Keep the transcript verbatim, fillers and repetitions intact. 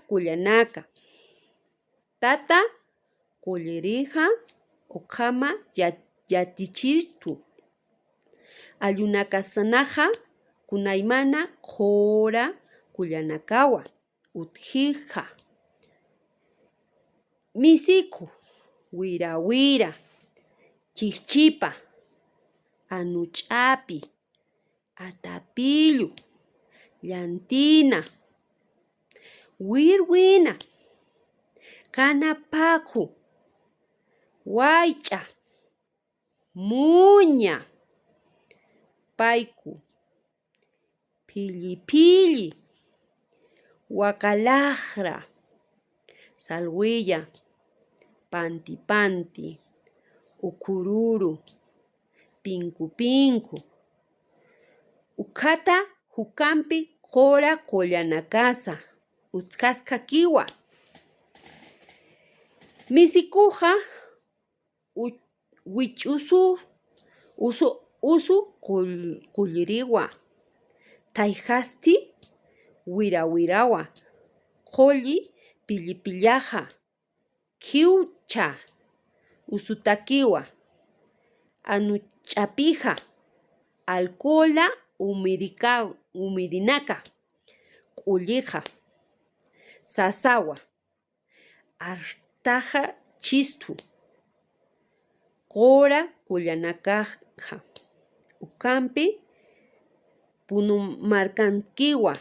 kullanaka. Tata qullirixa ukhama ya- yatichirtu. Allunakasanaxa kunaymana qhura kullanakawa utjixa. Misiku, wirawira, chijchipa, anuch'api, atapillu, llantina, wirwina, qanapaqu, waych'a, muña, payku, philliphilli, waqalaxra, salwiya, pantipanti, ukhururu, pinkupinku. Ukhata jukampi qura qullanakasa utjaskakiwa. Misikuxa u- wich'usu usu usu qull- qulliriwa, thayjasti wirawirawa, qulli philliphillixa, khiwchha usutakiwa, anuch'apixa, alcohola umirika- umirinaka, q'ullixa, sasawa, artaxa chisthu, qura qullanakaxa, ukampi punumarkankiwa,